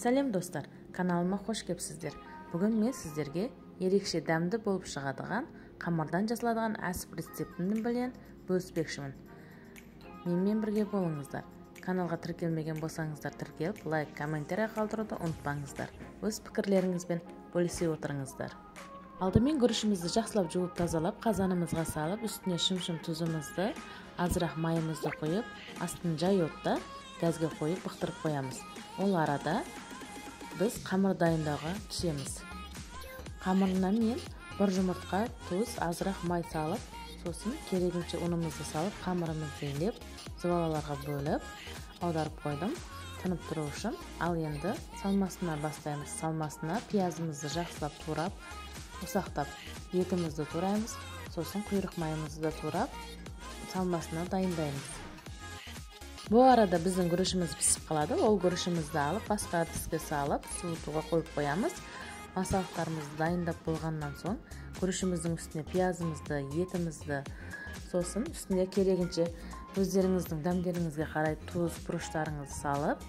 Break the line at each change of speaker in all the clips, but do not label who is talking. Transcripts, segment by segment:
Сәлем достар, каналыма қош келіпсіздер. Бүгін мен сіздерге ерекше дәмді болып шығадыған, қамырдан жасаладыған әсіп рецептін білен бөліспекшімін. Менімен бірге болыңыздар. Каналға тіркелмеген болсаңыздар тіркеліп, лайк, комментарий қалдыруды ұмытпаңыздар. Өз пікірлеріңізбен бөлісе отырыңыздар. Алдымен күрішімізді жақсылап жуып тазалап, қазанымызға салып, үстіне шымшым тұзымызды, азырақ майымызды қойып, астын жай отта газге қойып бықтырып қоямыз. Ол арада біз қамыр дайындауға түсеміз. Қамырына мен бір жұмыртқа, тұз, азырақ май салып, сосын керегінше ұнымызды салып, қамырымызды илеп, зубалаларға бөліп, аударып қойдым. Тынып тұру үшін. Ал енді салмасына бастаймыз. Салмасына пиязымызды жақсылап турап, ұсақтап етімізді тураймыз, сосын құйрық майымызды да турап, салмасына дайындаймыз. Бұл арада біздің күрішіміз пісіп қалады. Ол күрішімізді алып, басқа ыдысқа салып, суытуға қойып қоямыз. Масалықтарымызды дайындап болғаннан соң, күрішіміздің үстіне пиязымызды, етімізді, сосын үстіне керегінше өздеріңіздің дәмдеріңізге қарай тұз, бұрыштарыңызды салып,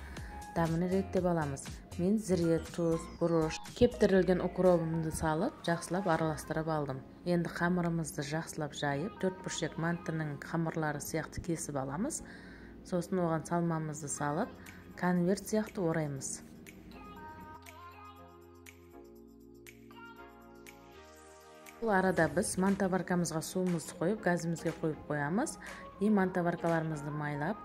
дәмін реттеп аламыз. Мен зіре, тұз, бұрыш, кептірілген укробымды салып, жақсылап араластырып алдым. Енді қамырымызды жақсылап жайып, төрт бұршек мантының қамырлары сияқты кесіп аламыз. Сосын оған салмамызды салып, конверт сияқты ораймыз. Бұл арада біз мантоваркамызға суымызды қойып, газымызға қойып қоямыз. И мантоваркаларымызды майлап,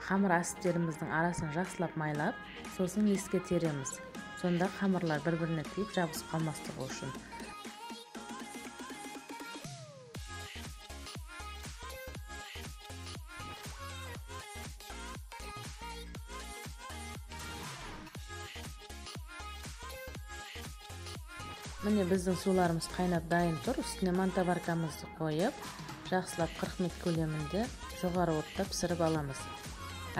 қамыр әсіптеріміздің арасын жақсылап майлап, сосын еске тереміз. Сонда қамырлар бір-біріне тиіп жабысып қалмастығы үшін. Міне біздің суларымыз қайнап дайын тұр. Үстіне мантоваркамызды қойып, жақсылап 40 минут көлемінде жоғары отта пісіріп аламыз.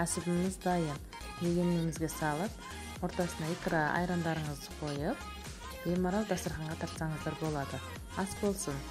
Әсібіміз дайын. Легенімізге салып, ортасына икра, айрандарыңызды қойып, беймарал дастарханға тартсаңыздар болады. Ас болсын.